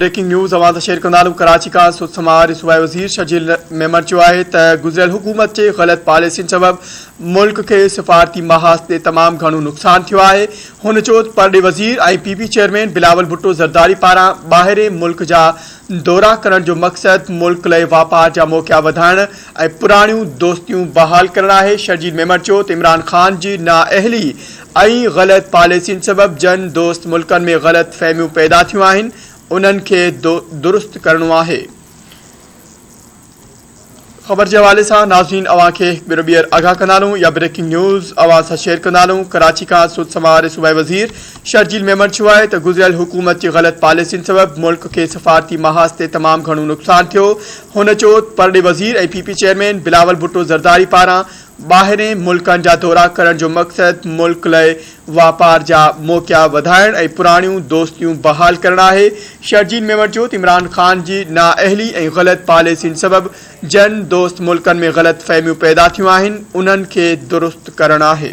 Breaking news اوهان سان share ڪندا هلون ڪراچي کان سڌ سماء واري صوبائي وزير شرجيل ميمڻ چيو آهي ته گذريل حڪومت جي غلط پاليسين سبب ملڪ کي سفارتي محاذ تي تمام گهڻو نقصان ٿيو آهي هن چيو ته پرڏيهي وزير ۽ P P chairman Bilawal Bhutto Zardari پاران ٻاهرين ملڪ جا دورا ڪرڻ جو مقصد ملڪ لئي واپار جا موقعا وڌائڻ ۽ پراڻيون دوستيون بحال ڪرڻ آهي شرجيل ميمڻ چيو ته عمران خان جي نااهلي ۽ غلط پاليسين سبب جن دوست ملڪن ۾ غلط فهميون پيدا ٿيون آهن انهن کي درست ڪرڻو آهي. خبر جي حوالي سان ناظرين اوهان کي هڪ ڀيرو ٻيهر آگاهه ڪندا هلون يا بريڪنگ نيوز اوهان سان شيئر ڪندا هلون ڪراچي کان سڌ سماء واري صوبائي وزير شرجيل ميمڻ چيو آهي ته گذريل حڪومت جي غلط پاليسين سبب ملڪ کي سفارتي محاذ تي تمام گهڻو نقصان ٿيو هن چيو ته پرڏيهي وزير ۽ P P chairman Bilawal Bhutto Zardari پاران ٻاهرين ملڪن جا دورا ڪرڻ جو مقصد ملڪ لئه واپار جا موقعا وڌائڻ ۽ پراڻيون دوستيون بحال ڪرڻ آهي. شرجيل ميمڻ چيو ته عمران خان جي نااهلي ۽ غلط پاليسين سبب جن دوست ملڪن ۾ غلط فهميون پيدا ٿيون آهن انهن کي درست ڪرڻ آهي.